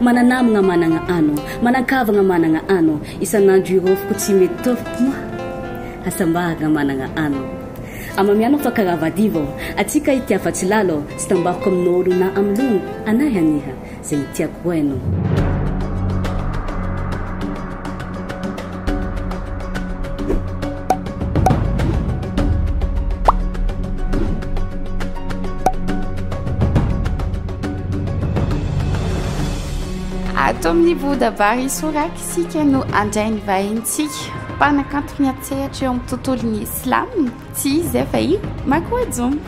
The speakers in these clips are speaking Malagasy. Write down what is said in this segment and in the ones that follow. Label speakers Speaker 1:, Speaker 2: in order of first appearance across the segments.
Speaker 1: Mana-namagna managna anao, manan-kavagna managna anao, isan'andro irôfiko tsy mety tôfiko moa hasambaragna managna anao. Amamianao fa karaha vadiva ô, atsika ity afa tsy lala ô, tsy tambariko amin'ôlo na amy longo, anahy aniha, zegny tiako hainao.
Speaker 2: Ato amin'ny Bouddha Bar Isoraka isika no handray ny vahintsika, mpanakanto miantsehatra eo amin'ny tontolon'ny slam, tsy iza izay fa i Makoajoma.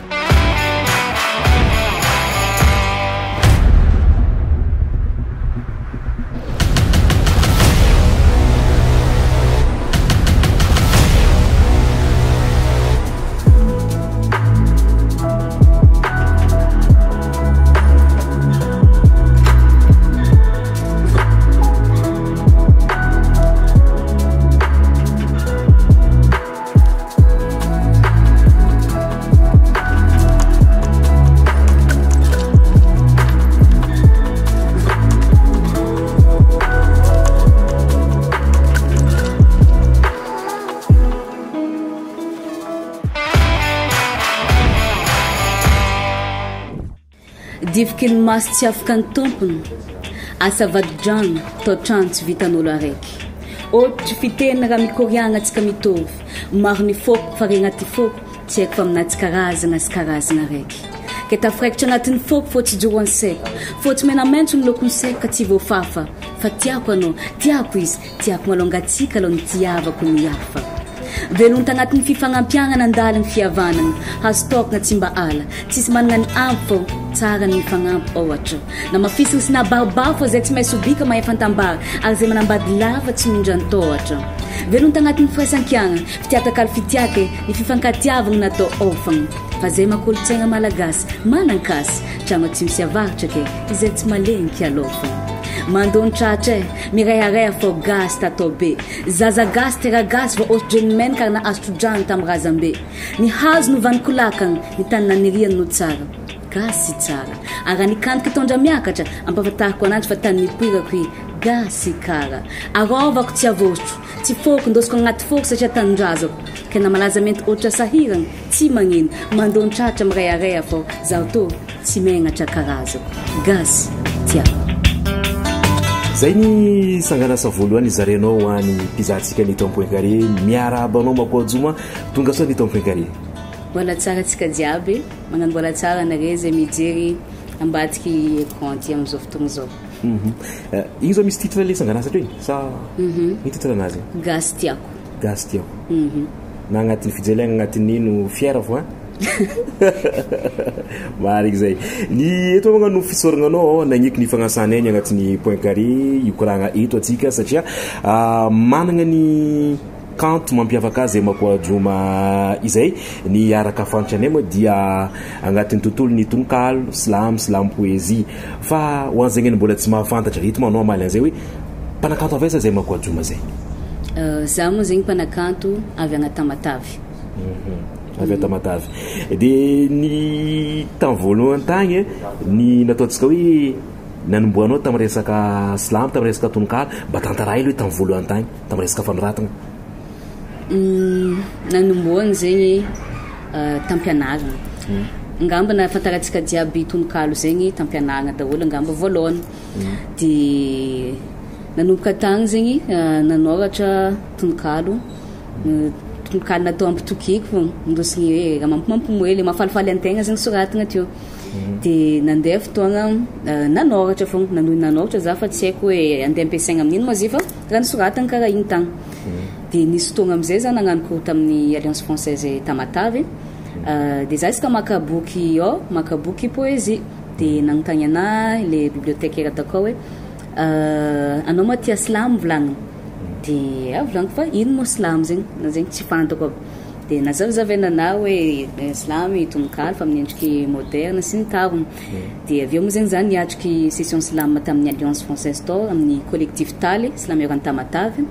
Speaker 1: Difoky ny maso tsy afaka ny tompony, asa vadi-drano, tao-trano tsy vitan'olo araiky. Ôtry fiteny raha mikoriagna tsika mitovy, maro ny fôko fa regny aty fôko tsy haiko fa aminà tsy karazagna sy karazagna araiky. Ke tafiraikitra agnatin'ny fôko fô tsy joroan'ny saiko, fôtsy mena maintso ny lokon'ny saiko ka tsy voafafa fa tiako anao, tiako izy, Tiako malônga antsika aloha ny tiavako ny hafa. Velogno tagnatin'ny fifagnampiagna nandalo ny fihavanagna. Hazo tokagna tsy mba ala. Tsisy managna ny ampy fô tsara ny mifagnampy ôhatra. Namafisiny sy nabaribary fô zay tsy mahay sobika mahay fantambara ary zay manambady lava tsy mindran-tôhatra. Velogno tagnatin'ny firaisankiagna, fitia takalo fitiaka e, ny fifankatiavagna natao ôfagna. Fa zay maha-kolontsaigna malagasy, manan-kasy, tragno atsimo sy avaratra ke, izay tsy malenky alôfagna. Mandon-tratra e! Mirehareha fô gasy tatao be. Zaza gasy tera gasy vao ostrogène menaka ary nahazo tro-drano tam razambe. Ny hazo no vaniko lakagna, ny tany naniriany no tsara. Gasy tsara. Ary raha ny kanto kitondra miakatra, ampafantariko ananjy fa tany nipoirako i Gasikara. Arôvako tsy avôtro, tsy fôko, ndôsiko agnaty fôko satria tanindrazako. Ka na malaza mety ôtra sahiragna, Tsy magnino, mandon-tratra mirehareha fô zaho tô tsy megnatra karazako. Gasy tiako.
Speaker 3: Zay ny sanganasa voalohany zarainao ho an'ny mpizahantsika ny eto Point Carré. Miarahaba anao Makoajoma, tonga soa ny eto Point Carré.
Speaker 1: Mbola tsara antsika jiaby, magnano mbola tsara anare zay mijery ambadiky écran ty amin'izao fotoagna izao.
Speaker 3: Igny zao misy titre le sanganasa teo igny sa ino titre anazy?
Speaker 1: Gasy tiako.
Speaker 3: Gasy tiako. Na agnatin'ny fijaliagna agnatin'ny ino fier fo hein. Marigny zay. Ny eto magnano fisaoragna anao nagneky ny fagnasanay ny agnatin'ny point carré hikoragna eto atsika satria managna ny kanto mampiavaka azy Makoajoma izay. Ny araka fantranay moa dia agnatin'ny tontolon'ny tononkalo, slam, slam poésie. Fa ho an'izay ngeny mbola tsy mahafantatra, eto moa anao hamaly an'izay hoe Mpanakanto avy aiza zay Makoajoma zay?
Speaker 1: Za moa zegny mpanakanto avy agny Tamatave.
Speaker 3: Avy a Tamatave. De ny tamin'ny voalohany tagny ny nataontsika hoe nanombohanao tamin'ny resaka slam, tamin'ny resaka tononkalo, mba tantaray aloha hoe tamin'ny voalohany tagny, tamin'ny resaka fanoratana.
Speaker 1: Nanombohany zegny tampianaragna. Angamba nahafantarantsika jiaby tononkalo zegny tampianaragna daholo angamba voalohany. Dia nanomboka tagny zegny nanoratra tononkalo, tononkalo natao ampitokiko fô, indosigny hoe raha mampimampimoe le mahafalifaly antegna zegny soratagna teo. Dia nandeha fotoagna nanoratra fôgna, nanohy nanoratra za fa tsy haiko hoe andeha ampiasaigna amin'ino ma izy io fa raha nosoratagna karaha igny tagny. Dia nisy fotoagna amizay za nagnano cours tamin'ny Alliance Française Tamatave, dia za isaka maka boky ao, maka boky poésie. Dia nanontany anah ilay bibliothécaire takao hoe anao moa tia silamo volagniny? Dia ah volagniko fa ino moa silamo zegny? Na zegny tsy fantako aby. Dia nazavazavaina anah hoe silamo tononkalo fa amin'ny endriky moderne sy ny tariny. Dia avy eo moa zegny za niatriky session slam tamin'ny Alliance Française tao amin'ny collectif Taly, slameur an'i Tamatave.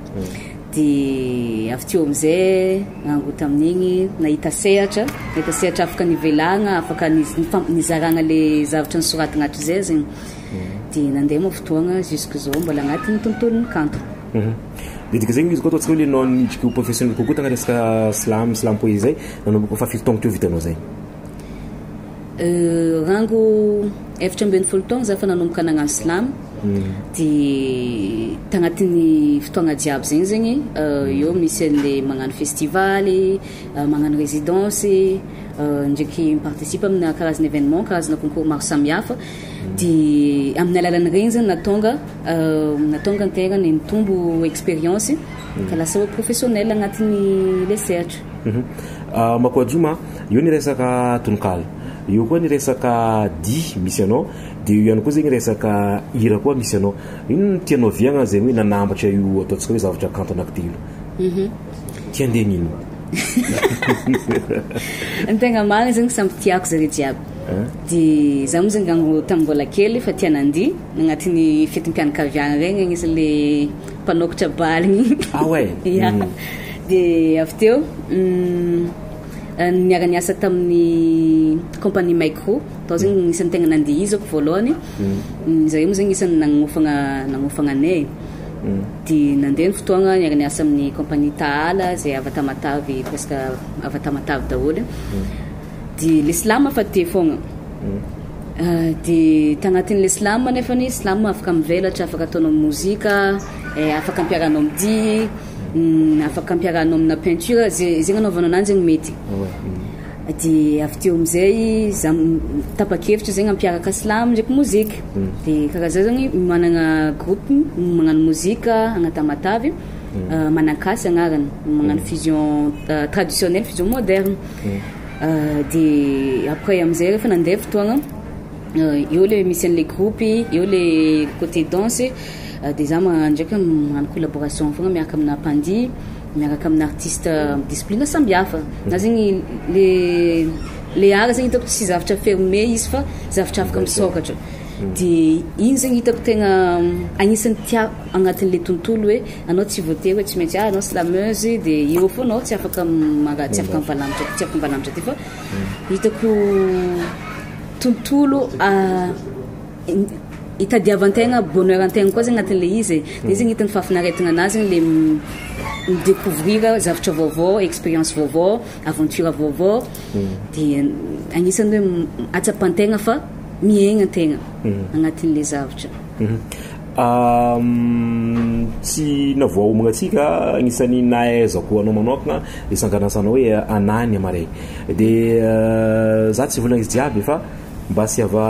Speaker 1: Dia avy teo amin'izay nango tamin'igny nahita sehatra, nahita sehatra afaka nivelagna, afaka nizaragna le zavatra nosoratagna hatrizay zegny. Dia nandeha moa fotoagna jusque zao mbola agnatin'ny tontolon'ny kanto.
Speaker 3: Dia dika zegny izy koa ataontsika hoe le nao nidriky ho professionnel kokoa tagnaty resaka slam, slam poésie zay, nanomboka faha firy taogno teo vitanao zay?
Speaker 1: Rango 14 taogno za fa nanomboka nagnano slam, dia tagnatin'ny fotoagna jiaby zegny zegny, eo misy an'le magnano festival, magnano résidence, ndraiky mi-participe amina karazana événement, karazana concours maro samihafa. Dia amin'ny alalan'ireny zany nahatonga nahatonga an-tegna ny nitombo expérience ka lasa hoe professionnel agnatin'ny le sehatra.
Speaker 3: Makoajoma, eo ny resaka tononkalo, eo koa ny resaka dihy misy anao, dia eo ihany koa zegny resaka hira koa misy anao. Ino no tianao viagna zegny hoe nanambatra io ataontsika hoe zavatra kanto anankitelo? Tia andeha n'ino?
Speaker 1: Ny tegna marina zegny samby tiako zare jiaby. Dia za moa zegny gango tamin'ny mbola kely fa tia nandihy agnatin'ny fetim-pianakaviagna regny, agnisan'le mpanokatra bal igny.
Speaker 3: Ah ouais?
Speaker 1: Ya. Dia avy teo niara-niasa tamin'ny compagnie Micro, tao zegny agnisan'ny tegna nandihizako voalohany. Zare moa zegny agnisan'ny nagnofagna nagnofagna anay. Dia nandeha ny fotoagna niara-niasa amin'ny compagnie Tahala izay avy a Tamatave, presque avy a Tamatave daholo. Dia le slam fa te foagna. Dia tagnatin'le slam nefany, slam afaka mivelatra, afaka ataonao mozika, afaka ampiarahanao amin'ny dihy, afaka ampiarahanao amina peinture, zay zay agnanaovanao ananjy zegny mety. Dia avy teo amizay za tapa-kevitra zegny hampiaraka slam ndraiky mozika. Dia karaha zay zegny managna groupe magnano mozika agny Tamatave, Manankasy agnarany, magnano fusion traditionnel fusion moderne. Dia après amizay rehefa nandeha fotoagna, eo le misy an'le groupe, eo le côté danse, dia za ndraiky magnano collaboration foagna miaraka amina mpandihy, miaraka amina artiste discipline samby hafa. Na zegny le le art zegny hitako tsy zavatra fermé izy fa zavatra afaka misôkatra. Dia igny zegny hitako tegna agnisan'ny tiako agnatin'le tontolo hoe anao tsy voatery hoe tsy maintsy ah anao slameuse dia eo foana anao tsy afaka manga, tsy afaka mivalanitra, tsy afaka mivalanitra ty fa hitako tontolo itadiavan-tegna bonheur an-tegna koa zegny agnatin'le izy e. Dia zegny hitany fahafinaretana anazy zegny le mi-découvrir zavatra vaovao, expérience vaovao, aventure vaovao. Dia agnisan'ny hoe atsapan-tegna fa miaigna an-tegna agnatin'le zavatra.
Speaker 3: Tsy navoahomagna antsika, agnisan'ny nahaizako anao manokagna le sanganasanao hoe Anany Amaray. Dia za tsy hivolagna izy jiaby fa mba asiava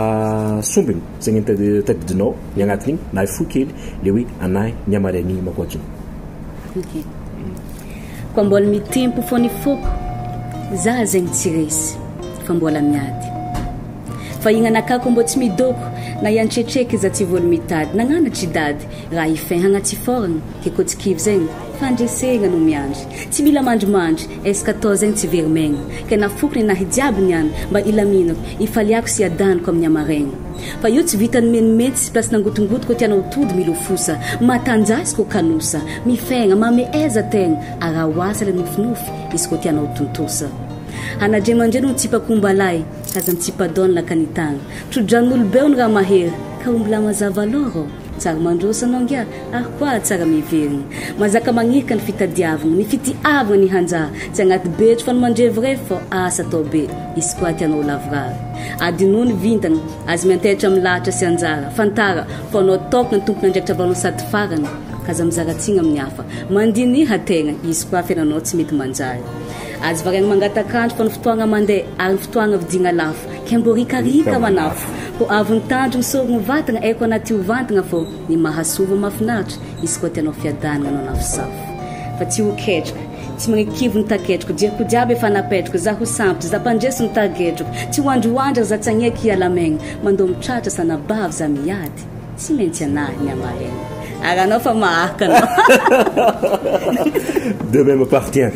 Speaker 3: sombiny zegny tadidinao ny agnatin'igny na fohy kely le hoe Anahy ny Amaray Makoajona.
Speaker 1: Ok. Koa mbola mitempo fô ny foko, za zegny tsy resy fa mbola miady. Fa igny anakako mbô tsy midoko, na iantretreky za tsy voly mitady, nagnanatry dady, raha ifehagna tsy fôragna, ke kô tsy kivy zegny, fandresegna no miandry. Tsy mila mandrimandry, eska atao zegny tsy very megna, ke nafoko ny nahy jiaby niany, mba ilaminako, ifaliako sy iadaniko amin'ny hamaregna. Fa io tsy vitan'ny menimenty sy place nangotongoto kô tianao tody milofosa, matanjasy kô kanosa, mifegna, mameeza tegna, araho asa le nofinofy, izy kô tianao tontosa. Anadriamandreny no tsipakombalahy, aza mitsipadona lakanitagna. Tro-dran'olobeo ny raha mahery, ka ombilahy mazava lôrô. Tsara mandroso anao ngia, ary koa tsara miverigna. Mazaka magnirika ny fitadiavagna, ny fitiavagna ny hanjaha. Tsy agnaty betro fa ny mandrevirevy fô asa atao be, izy koa tianao ho lavorary. Adinoa ny vintagna, aza miantehitra amin'ny lahatra sy anjara. Fantara, fa anao tokana ny tompon'andraikitra vaonao sady farany, ka aza mizara tsigny amin'ny hafa. Mandiniha tegna, izy koa fiainanao tsy mety manjary. Azo variagna mangatak'andro fa ny fotoagna mandeha ary ny fotoagna vidiagna lafo. Ke mbô rikarika manafo. Ko avy ny tandrogno sorogno vatagna aiko anaty ho vantagna fô ny mahasoa vao mahafinaritra izy koa tianao fiadanagna anao nafosafo. Fa tsy ho ketraka, tsy magnekivo ny taketrako jiriko jiaby efa napetrako za ho sambotry za mpandresy ny tagetrako tsy ho androandry za tsy agneky hiala maigna mandô mitratra sanabavy za miady. Tsy maintsy anahy ny hamaregna. Ary anao fa maharaka anao.
Speaker 3: De même appartient.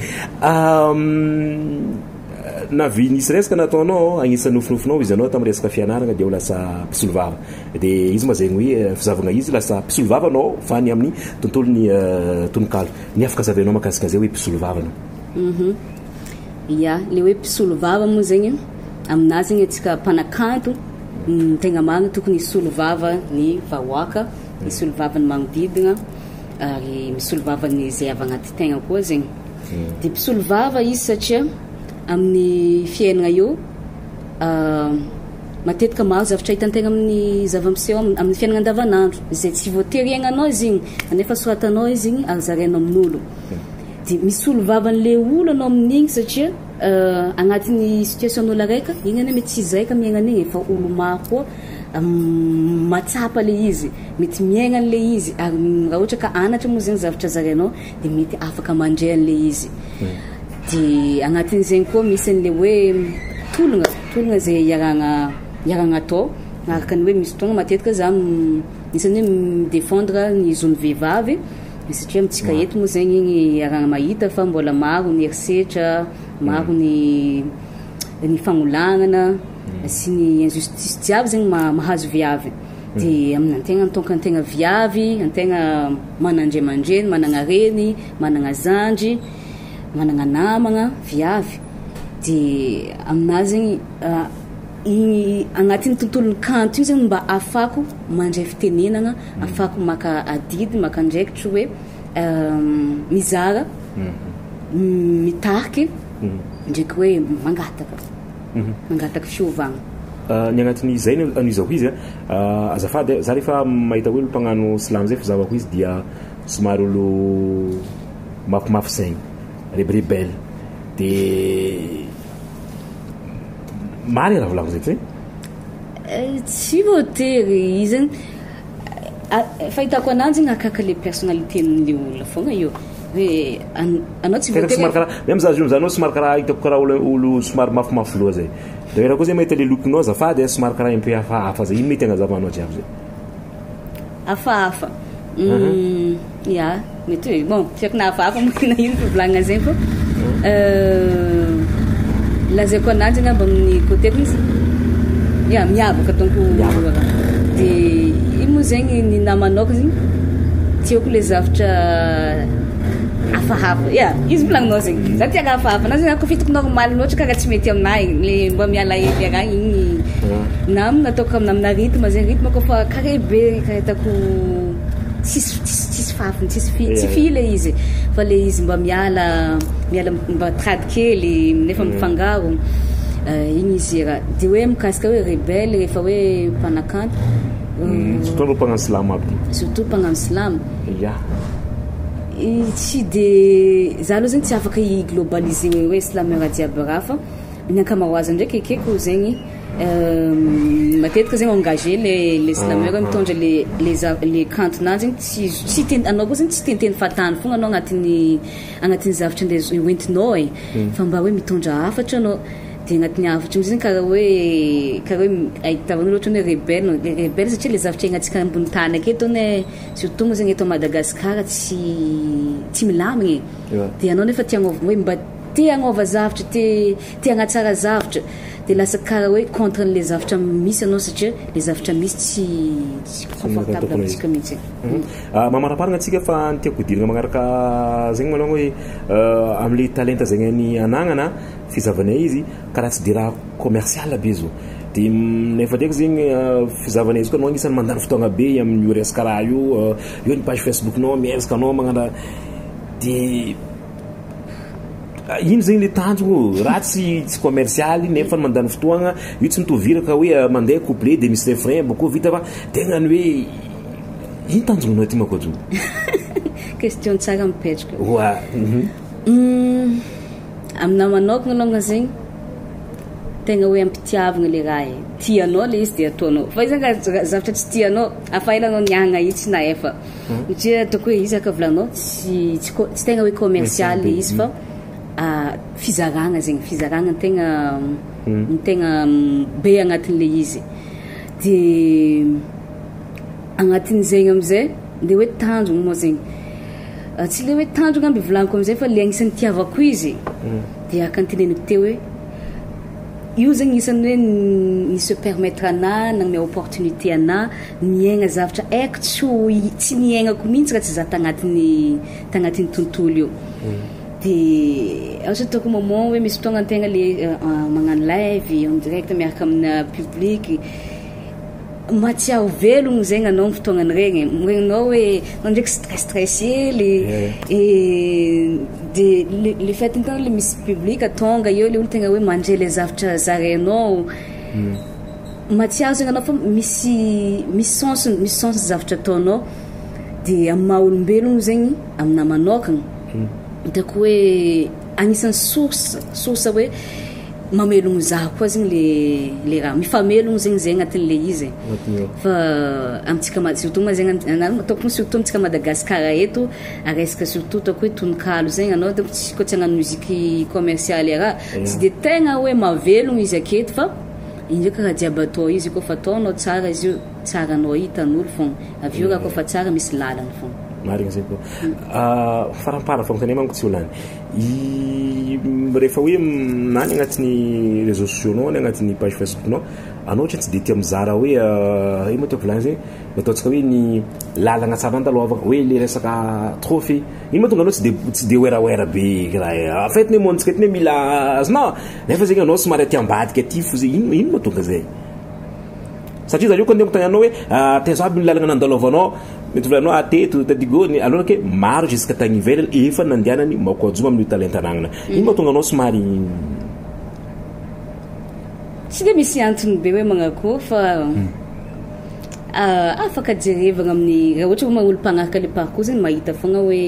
Speaker 3: Navy nisy resaka nataonao, agnisan'ny nofinofinao izy anao tamin'ny resaka fianarana dia ho lasa mpisolovava. Dia izy ma zegny hoe fizavagna izy lasa mpisolovava anao fa ny amin'ny tontolon'ny tononkalo. Ny afaka azavainao mahakasika zay hoe mpisolovava anao.
Speaker 1: Ya, le hoe mpisolovava moa zegny, aminahy zegny antsika mpanakanto. Ny tegna marina tokony hisolo vava ny vahoaka, hisolo vava ny magnodidina ary misolo vava ny zay avy agnaty tegna koa zegny. Dia mpisolo vava izy satria amin'ny fiainana eo matetika maro zavatra hitan-tegna amin'ny zava-miseho amin'ny fiainana andavanandro izay tsy voatery iainanao izy igny nefa soratanao izy igny ary zarainao amin'olo. Dia misolo vava an'le olo anao amin'igny satria agnatin'ny situation-n'olo araika, igny anie mety tsy izy raika miaigna an'igny e, fa olo maro koa mahatsapa le izy, mety miaigna an'le izy ary raha ohatra ka anatra moa zegny zavatra zarainao dia mety afaka mandray an'le izy. Dia agnatin'izegny koa misy an'le hoe tologna, tologna zay iarahagna iarahagna atao araka ny hoe misy fotoagna matetika za anisan'ny hoe mi-défendre ny zon'ny vehivavy satria amintsika eto moa zegny igny iarahagna mahita fa mbola maro ny herisetra, maro ny ny fagnolagnana sy ny injustice jiaby zegny mahazo viavy. Dia amin'ny antegna en tant que antegna viavy, antegna manan-dray aman-dreny, managna reny, managna zandry, managna namagna viavy, dia aminahy zegny igny agnatin'ny tontolon'ny kanto io zegny mba ahafahako mandray fitenenagna, ahafahako maka adidy, maka andraikitry hoe mizara, mitariky, ndraiky hoe mangataka. Mangataka fiovagna.
Speaker 3: Ny agnatin'ny zay no anohizako izy a, azafady a, za rehefa mahita hoe olo mpagnano slam zay fizahako izy dia somary olo mafimafy saigny, rebrebelle, de marigny raha volagniko zay tsy?
Speaker 1: Tsy voatery, izy zegny fahitako ananjy igny akaka le personnalité-n'le olona fogna io, hoe anao tsy
Speaker 3: Tegna
Speaker 1: voatery
Speaker 3: somary karaha, même za zio mizaha somary karaha hitako karaha olo olo somary mafimafy loha zay. D'ailleurs koa zay mahita le look-nao azafady a, somary karaha un peu hafahafa zay, ino mety agnazavanao jiaby zay?
Speaker 1: Hafahafa, ya mety hoe bon tsy haiko na hafahafa moa na ino fivolagnana zegny fô lazaiko ananjy angamba amin'ny côté-ko izy ya miavaka donc de ino moa zegny ny namanao zegny tiako le zavatra hafahafa, ya izy volagninao zegny, za tia raha hafahafa, anao zegny kôfa hitako normal loatra karaha tsy mety aminahy igny, le mba miala hely raha igny na nataoko amina rythme zegny, rythme kôfa carré be karaha hitako tsisy tsisy tsisy fafiny, tsisy fi tsy fi le izy fa le izy mba miala miala mba trad kely nefa mifangaro igny izy raha de hoe mikasika hoe rebelle rehefa hoe mpanakanto.
Speaker 3: Surtout reo mpagnano slam aby ty.
Speaker 1: Surtout mpagnano slam.
Speaker 3: Ya.
Speaker 1: Tsy de za aloha zegny tsy afaka hi-globaliser hoe slameur jiaby raha fa ny ankamaroazany ndraiky ekeko zegny matetika zegny engagé le slameur mitondra le le za le kantonanjy igny tsy tsy ten anao koa zegny tsy teniteny fahatany fogna anao agnatin'ny agnatin'ny zavatra andeha hoentinao e, fa mba hoe mitondra hafatra anao de agnatin'ny hafatra io zegny karaha hoe karaha hoe ahitavan'olo ohatra hoe rebelle rebelle satria le zavatra iainantsika ambony tany aketo anie surtout moa zegny eto Madagasikara tsy tsy milamigny e, de anao nefa tia hagnova hoe mba te hagnova zavatra te te hagnatsara zavatra de lasa karaha hoe contre an'le zavatra misy anao satria le zavatra misy tsy tsy confortable amintsika mihitsy.
Speaker 3: Mamaraparagna antsika fa ny tiako hidirana magnaraka zegny malôha hoe am'le talenta zegny ny anagnana fizahavanay izy karaha tsy de raha commercial be izy io de nefa ndraiky zegny fizahavanay izy koa anao agnisan'ny mandany fotoagna be amin'io resaka raha io, eo ny page Facebook-nao miezaka anao magnano raha de ino zegny le tanjogno raha tsy tsy commercial nefa mandany fotoagna io tsy mitovy iraka hoe mandeha couplet de misy refrain bakô vita fa tegna ny hoe ino tanjognanao ty Makojo?
Speaker 1: Question tsara mipetraka.
Speaker 3: Oa.
Speaker 1: Aminahy manokagna alôngany zegny tegna hoe ampitiavagna le raha e, tianao le izy de ataonao fa izy zany zavatra tsy tianao afa ela anao niahagna io tsy nahefa satria ataoko hoe izy aka volanao tsy tsy tsy tegna hoe commercial le izy fa fizaragna zegny, fizaragna no tegna no tegna be agnatin'le izy de agnatin'izegny amizay le hoe tanjogno moa zegny tsy le hoe tanjogno amby volaniko amizay fa le agnisan'ny tiavako izy de araka ny teneniko teo hoe io zegny isan'ny hoe ni se permettre anahy nagnome opportunité anahy niaigna zavatra haiko tsy ho tsy niaignako mihitsy raha tsy za tagnatin'ny tagnatin'ny tontolo io. De ohatra ataoko moment hoe misy fotoagna antegna le magnano live en direct miaraka amina public. Mahatsiaro velogno zegny anao amin'ny fotoagnany regny, regninao hoe anao ndraiky stress stress hely de le le fait hitanao le misy public tonga eo le olo tegna hoe mandre le zavatra zarainao, mahatsiaro zegny anao fa misy misy sens-ny misy sens zavatra ataonao de amin'ny maha olombelogno zegny aminahy manokagna hitako hoe agnisan'ny source source hoe mamelogno za koa zegny le le raha mifamelogno zegny zay agnatin'le izy e. Fa amintsika ma- surtout ma zegny ataoko surtout amintsika Madagasikara eto resaka surtout ataoko hoe tononkalo zegny anao donc tsy koa tsy hagnano musique commerciale raha tsy de tegna hoe mahavelogno izy aketo fa iny ndraiky raha jiaby atao izy koa fa ataonao tsara izy io tsara anao hitan'olo fogna avy eo raha koa fa tsara misy lalany fogna.
Speaker 3: Marigny zay koa. Farampara fagnontania manko tsy ho lany. I rehefa hoe na any agnatin'ny réseaux sociaux nao na agnatin'ny page Facebook nao, anao ohatra tsy de tia mizara hoe ino moa tiako volagny zegny, ataontsika hoe ny lalagna tsara nandalôvagna, hoe le resaka trophée. Ino mahatonga anao tsy de werawera be karaha en fait ny monde-tsika ty ne mila azonao nefa zegny anao somary aty ambadika aty fo zay ino ino mahatonga zay? Satria zareo koa andeha magnontany anao hoe taiza aby ny lalagna nandalôvanao, mety volanao ateto tadigony alors que maro jusqu'à tagny ivelany efa nandehanany Makoajoma amin'io talenta anagnana. Ino mahatonga anao somary
Speaker 1: Tsy de misy antony be hoe magnakory fa afaka jerevagna amin'ny raha ohatra hoe olo mpagnaraka le parcours zegny mahita fogna hoe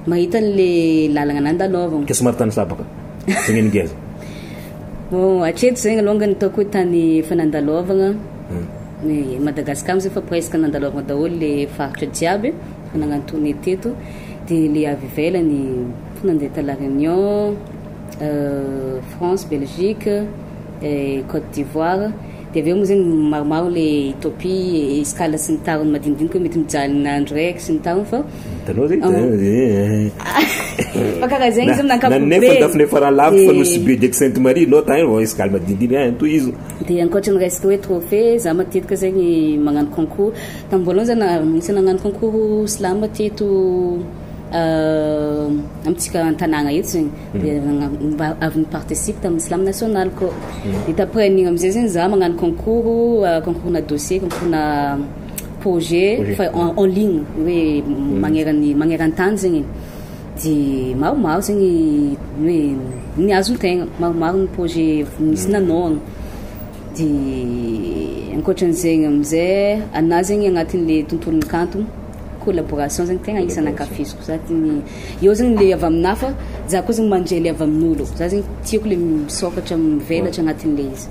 Speaker 1: mahita an'le lalagna nandalôvagna.
Speaker 3: Ke somary tany sabaka zegny ngeza.
Speaker 1: Bon, hatreto zegny alongany ataoko hoe tany efa nandalôvagna. Ny Madagasikara moa zay fa presque nandalôvagna daholo le faritra jiaby fa nagnano tournée teto de le avy ivelany fa nandeha ta La Réunion, France, Belgique, Côte d'Ivoire de avy eo moa zegny maromaro le Éthiopie, escale sy ny tariny madinidinika hoe mety mijaly andro raiky sy ny tariny fa
Speaker 3: Hitanao zegny
Speaker 1: fa karaha zegny izy amin'ny
Speaker 3: ankapobeny. Nefa dafy nefa raha lavitra fa Nosy Be ndraiky Sainte Marie anao tagny vao escale madinidinika any toy izy.
Speaker 1: De ankoatra ny resaka hoe trophée, za matetika zegny magnano concours. Tamin'ny voalohany za nisy nagnano concours slam teto amintsika an-tanàgna eto zegny. De mba avy ni-participe tamin'ny slam national koa. De d'après an'igny amizay zegny za magnano concours, concours na dossier, concours na projet fa en ligne hoe magnerany magneran-tany zegny. De maromaro zegny hoe ny azon-tegna, maromaro ny projet nisy nanôhagna. De ankoatran'izegny amizay, anahy zegny agnatin'le tontolon'ny kanto collaboration zegny tegna isan'ny ankafiziko. Za ty eo zegny le avy aminahy fa za koa zegny mandray le avy amin'olo. Za zegny tiako le misokatra mivelatra agnatin'le izy.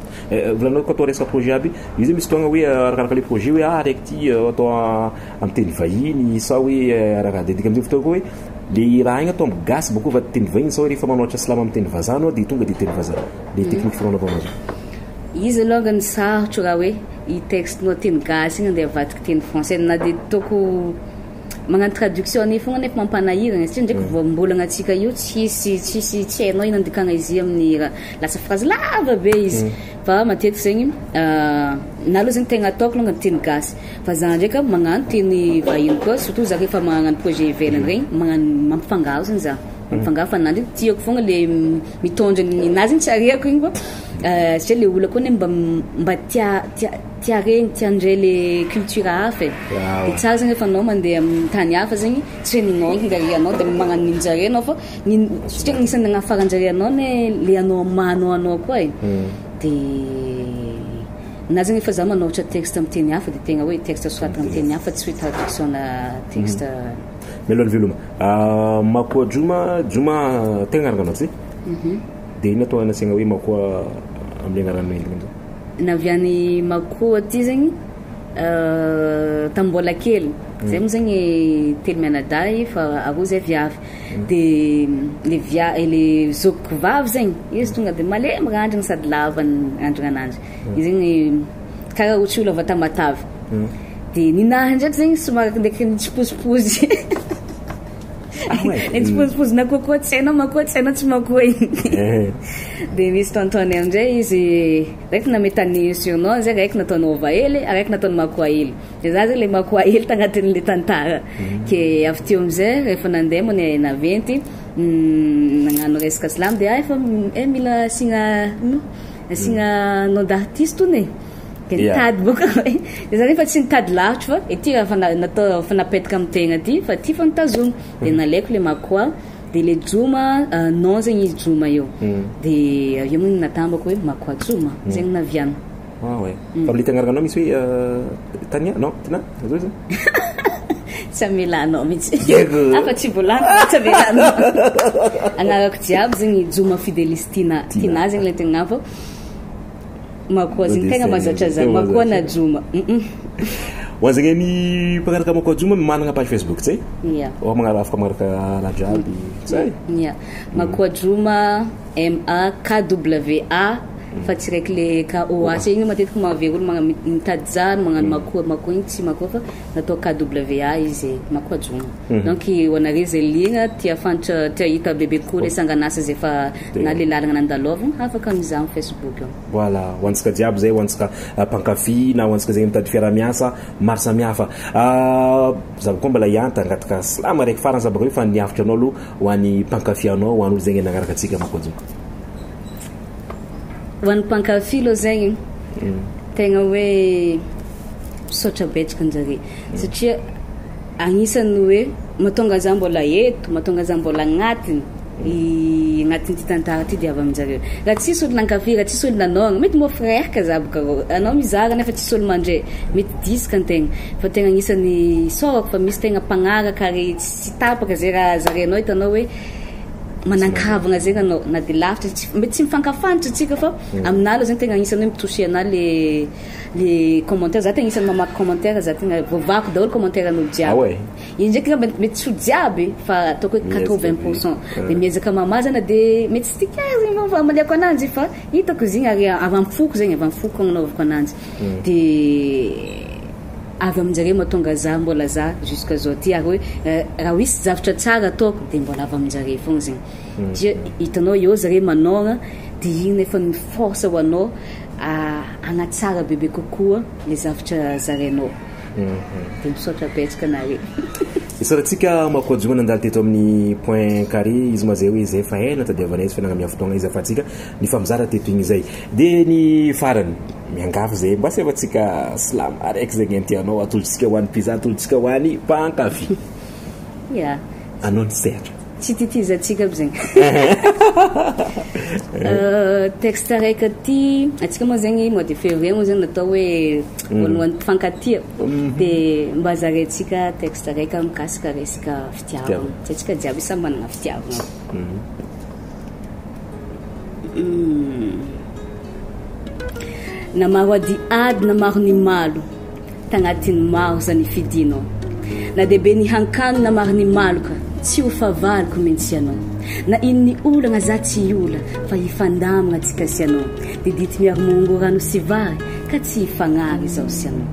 Speaker 3: Volanao koa atao resaka projet aby, izy misy fotoagna hoe arakaraka le projet hoe araiky ty atao amin'ny teny vahiny sa hoe araka de dika amizay fotoana koa hoe le raha igny atao amin'ny gasy bako va teny vahiny sa hoe rehefa manoatra slam amin'ny teny vazaha anao de tonga de teny vazaha. Le technique fagnanovana azy.
Speaker 1: Izy alongany sarotro raha hoe i texte-nao teny gasy igny andeha avadiky teny français na de ataoko magnano traduction any fogna nefa mampanahirana satria ndraiky voambolagna antsika io tsisy tsisy tsy hainao ino andikana izy amin'ny raha lasa phrase lava be izy fa matetiky zegny na aloha zegny tegna ataoko alongany teny gasy fa za ndraiky magnano teny vahiny koa surtout za rehefa magnano projet ivelany regny magnano mampifangaro zegny za mampifangaro fa na ndraiky tiako fogna le mitondra ninazy zegny tsy ariako igny fa satria le olo koa ne mba mba tia tia tia regny tiandray le culture hafa e. De tsara zegny rehefa anao mandeha amin'ny tany hafa zegny tsy hoe ninao ngary anao de magnano ninjare anao fa satria agnisan'ny nagnafaranjare anao ne le anao mahanao anao koa e. De na zegny efa za manoratra texte amin'ny teny hafa de tegna hoe texte soratana amin'ny teny hafa tsy hoe traduction na texte.
Speaker 3: Mialohan'ny veloma. Makoa Joma, Joma tegna agnarana anao tsy? De ino atao anasiagna hoe Makoa amin'ny agnarana endriny amizay?
Speaker 1: Naviany Makoa ty zegny tamin'ny mbola kely. Zay moa zegny telo mianadahy fa aroa zay viavy. De le via le zokiko vavy zegny izy tonga de malemy randragna sady lava ny randragna ananjy. Izy zegny karaha ohatry olo avy Tamatave. De ninahy ndraiky zegny somary ndraiky nitsipozipozy. Nitsipozipozy na kokoa tsy hainao makoa tsy hainao tsy makoa igny. De misy tonton amizay izy raiky nametany surnom zay raiky nataony Rova hely, araiky nataony Makoa hely. De za zegny le Makoa hely tagnatin'le tantara. Ke avy teo amizay rehefa nandeha moa ny naventy nagnano resaka slam de efa mila asiagna asiagna nom d'artiste hony e. De nitady boka de za nefa tsy nitady lavitra fa ety raha fa natao fa napetaka amy tegna ty fa ty fa nitazomiko de nalaiko le Makwa de le Joma nom zegny izy Joma io de avy eo moa natambako hoe Makwa Joma zegny naviana.
Speaker 3: Ah ouais. Fa amle agnarana misy hoe Tania non Tina zao izy?
Speaker 1: Tsy amelanao mihitsy. Afa tsy volaniko tsy amelanao. Agnarako jiaby zegny Joma Fidelis Tina. Tina zegny le tegna fa Makoa zegny tegna mahazatra za. Makoa na Joma.
Speaker 3: Ho an'zegny ny mpanaraka Makoa Joma managna page Facebook tsy?
Speaker 1: Yeah.
Speaker 3: Ao magnaraka afaka magnaraka raha jiaby. Zay.
Speaker 1: Yeah. Makoa Joma M A K W A fa tsy raiky le K O A. Igny matetiky mahavery olo mitady zany magnano Makoa Makoa igny tsy Makoa fa natao K W A izy Makoa Joma. Donc ho anareo zay liagna tia fantatra tia hita bebe kokoa le sanganasa zay fa na le lalagna nandalovana afaka mizaha amin'ny Facebook eo.
Speaker 3: Voilà, ho antsika jiaby zay, ho antsika mpankafy na ho antsika zay mitady fiaraha-miasa maro samihafa. Za koa mbola hianta angataka slam araiky farany za baka eo fa niavitra anao aloha ho an'ny mpankafy anao, ho an'olo zegny nagnaraka antsika Makoa Joma.
Speaker 1: Ho an'ny mpankafy aloha zegny tegna hoe misaotra betsaka anjare satria agnisan'ny hoe mahatonga za mbola eto, mahatonga za mbola agnatiny agnatin'ity tantara ty dia avy aminjareo. Raha tsisy olo nankafy, raha tsisy olo nanôgna, mety mô freraka za boka rô. Anao mizara nefa tsisy olo mandre, mety disque antegna. Fa tegna agnisan'ny isaorako fa misy tegna mpagnaraka ary tsy tapaka zay raha zarenao hitanao hoe manankavagna zegny anao na de lavitra tsy mety tsy mifankafantatra antsika fa aminahy aloha zegny tegna agnisan'ny hoe mitouché anahy le commentaire. Za tegna agnisan'ny mamaky commentaire, za tegna voavako daholo commentaire an'olo jiaby.
Speaker 3: Ah ouais.
Speaker 1: Iny ndraiky angamba mety tsy ho jiaby fa ataoko hoe 80% de miezaka mamaha zany de mety tsy tiako zegny fa amaliako ananjy fa hitako izy igny ary avy amin'ny foko zegny, avy amin'ny foko agnanaovako ananjy. De avy aminjareo mahatonga za mbola za jusqu'à zao ty ary hoe raha hisy zavatra tsara ataoko de mbola avy aminjareo fogna zegny. Dia hitanao eo zare manôgna de igny nefa ny force ho anao hagnatsara bebe kokoa le zavatra zarenao. De misaotra betsaka anare.
Speaker 3: Isaorantsika Makoa Joma nandalo teto amin'ny Point Carré izy ma zay hoe zay fa ela tadiavana izy fa nagnamia fotoagna izy afatsika ny famizara teto igny zay. De ny farany miangavy zay mba sevatsika slam araiky zegny antianao atolotsika ho an'ny mpizaha, atolotsika ho an'ny mpankafy.
Speaker 1: Yeah.
Speaker 3: Anao ny sehatra.
Speaker 1: Tsy titizantsika aby zegny. Texte araiky ty atsika moa zegny mois de février moa zegny natao hoe voalohany mpifankatia. De mba zarentsika texte araiky mikasika resaka fitiavana. Tsy atsika jiaby samy manana fitiavana. Na maro adiady na maro ny malo tagnatin'ny maro zany fidinao. Na de be ny hankano na maro ny maloka tsy ho favaliko mihitsy ianao. Na ino ny olana za tsy ola fa hifandamina tsika sy anao. De dity miaro-mongo rano sy vary ka tsy hifagnary zaho sy anao.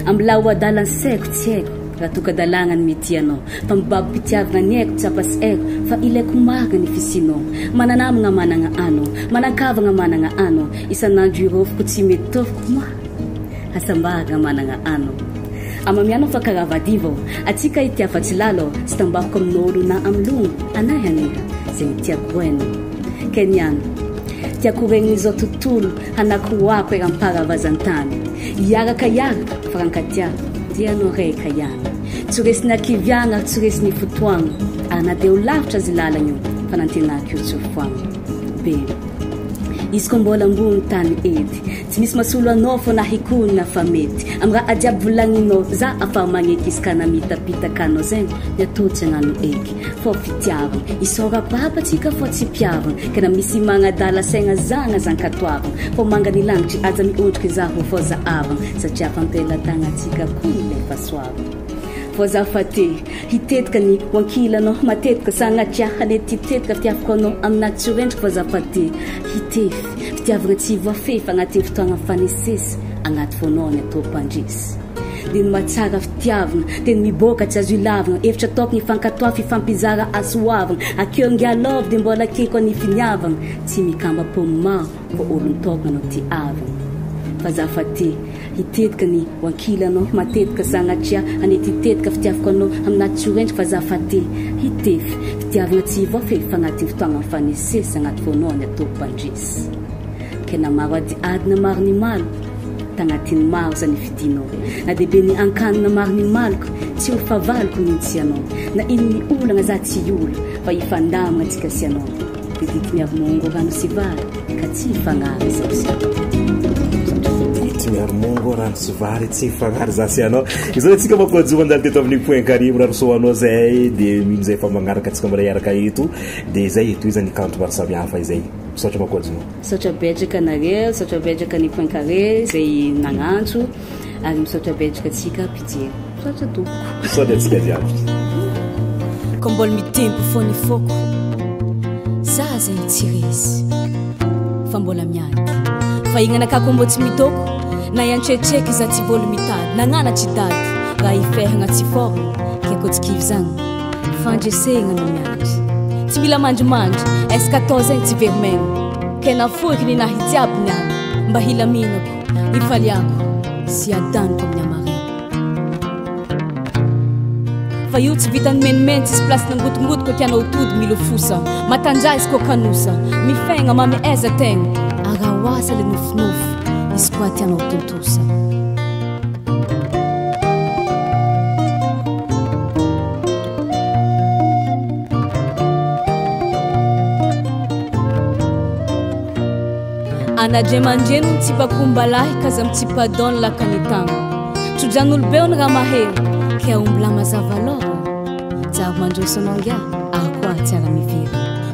Speaker 1: Ambilao ho adalany saiko tsy haiko raha toka dalàna ny mety anao. Fa mibabo-pitiavana ny haiko tsy afa-sy haiko fa ilaiko marina ny fisinao. Mananamagna managna anao, manankavagna managna anao. Isan'andro irofoko tsy mety tofoko moa hasambarana managna anao. Amamianao fa karaha vadiva ao, atsika itiafa tsy lalo tsy tambaroko amin'olo na amin'ny longo anahy aniha zegny tiako hainao. Kenyana tiako regny zao tontolo hanakoako eram-paravazan-tany. Hiaraka hiaraka fa rankatia dia anao raika ihany. Tsy resy ny akiviagna ary tsy resy ny fotoagna. Ary na dia ho lavitra azy lalana io fa nantenako io tsy ho foagna. Be izy ko mbola ambony tany edy tsy misy masolo anao fô nahikona fa mety amy raha jiaby volagninao za afa magneky izy ka namitapitaka anao zegny ny atao tsy hagnano eky fô fitiavana isaorako apatsika fô tsy mpiavana ka na misy magnadala saigna zagna zankatoavana fô manga ny lanitry aza miondriky zaho fô zahavana satria fampelatagnatsika koa ilay fahasoavana fô za fa te hitetika ny ho ankilanao matetika sagnatria hanety tetika fitiavako anao aminaty tsy rendriko fa za fa te hitefy fitiavana tsy voafefy agnatin'ny fotoagna fanesesy agnaty fonao ny atao mpandresy de ny mahatsara fitiavana de ny miboaka tsy azo ilavana hevitra ataoko ny fankatoa fifampizara asoavana akeo ngialove de mbola akeko ny finiavana tsy mikamba poma fa olon-tokana anao ty avana fa za fa te hitetika ny ho ankilanao matetika sagnatria hanety tetika fitiavako anao aminaty tsy rendriko fa za fa te hitefy fitiavana tsy voafefy agnatin'ny fotoagna mifanesesy agnaty fonao ny atao mpandresy ke na maro adiady na maro ny malo. Tagnatin'ny maro za nifidinao Na dia be ny ankanina maro ny maloka Tsy ho fahavaloko mihitsy ianao Na ino ny olagna za tsy hiola Fa hifandamina antsika sy ianao Dia dity miaro mongo rano sy vary Ka tsy hifagnary zaho sy ianao.
Speaker 3: Dity miaro mongo rano sy vary tsy hifagnary za sy ianao. Izao antsika makoajoma andalo teto amin'ny Point Carré mirary soa ho anao zay dia mino zay fa magnaraka antsika mbola hiaraka eto dia izay tohizan'ny kanto maro samihafa izay. Misaotra makoajoma.
Speaker 1: Misaotra betsaka anareo, misaotra betsaka ny Point Carré izay nagnantso ary misaotra betsaka antsika mpijery. Misaotra tompoko.
Speaker 3: Misaotra antsika jiaby.
Speaker 1: Ko mbola mitempo fô ny foko Za zegny tsy resy Fa mbola miady Fa ignanakà ko mbô tsy mitôko Na iantretreky za tsy vôlo mitady Nagnana tsy dady Raha ifehagna tsy fôrogno Ke kô tsy kivy zagny Fandresegna no miandry Tsy mila mandrimandry Est-ce atao zegny tsy very maigna Ke nafoiko ny nahy jiaby niany Mba hilaminako, hifaliako Sy hiadaniko amin'ny hamaregna Fa io tsy vitan'ny menimeny Tsisy place nangotongoto Ko tianao tody milofosa Matanjaha izy ko kanosa Mifegna mameeza tegna Araho asa le nofinofy Izy koa tianao tontosa Anadriamandreny no tsipakombalahy kaza mitsipadon lakanitagna Tsojan'olobe ny raha mahery ke aombilahy mazava loha Jaro mandroso anao ngia ary koa tsy ara miviry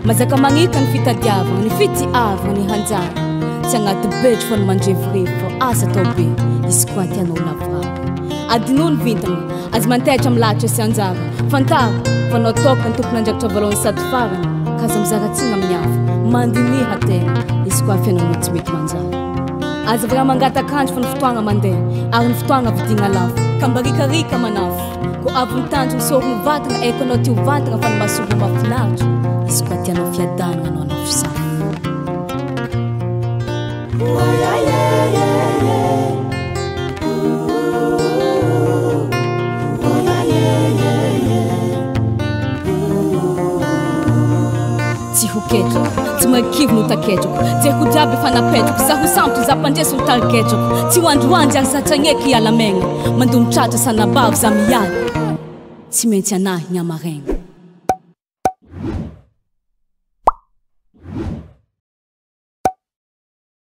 Speaker 1: Mazaka magnita ny fitadiavagna ny fitiavagna ny hanjary Tsy agnaty betro fa ny mandrevirevy fô asa atao be izy koa tianao lavorary Adinoa ny vintagna aza mantehatra amin'ny lahatra sy anjara Fantaro fa anao tokana tompon'andraikitra voalohany sady farany ka aza mizara tsiny amin'ny hafa Mandiniha tegna izy koa fiainanao tsy mety manjary Aza avy raha mangatak'andro fa ny fotoagna mandeha ary ny fotoagna vidiagna lafo Ka mba rikarika manafo Ko avy ny tanjogno sorogno vatagna aiko anao ty ho vantagna fa ny masoivoho mahafinaritra izy koa tianao fiadanagna anao anafosafo. Tsy ho ketraka, tsy mahakivy no taketrako Jeriko jiaby efa napetrako, za ho sambotry za mpandresy no tarigetrako Tsy ho androandry ary zatra agneky hiala megna Mandomy tratra sanabavy za miady Tsy maintsy anahy ny hamaregna.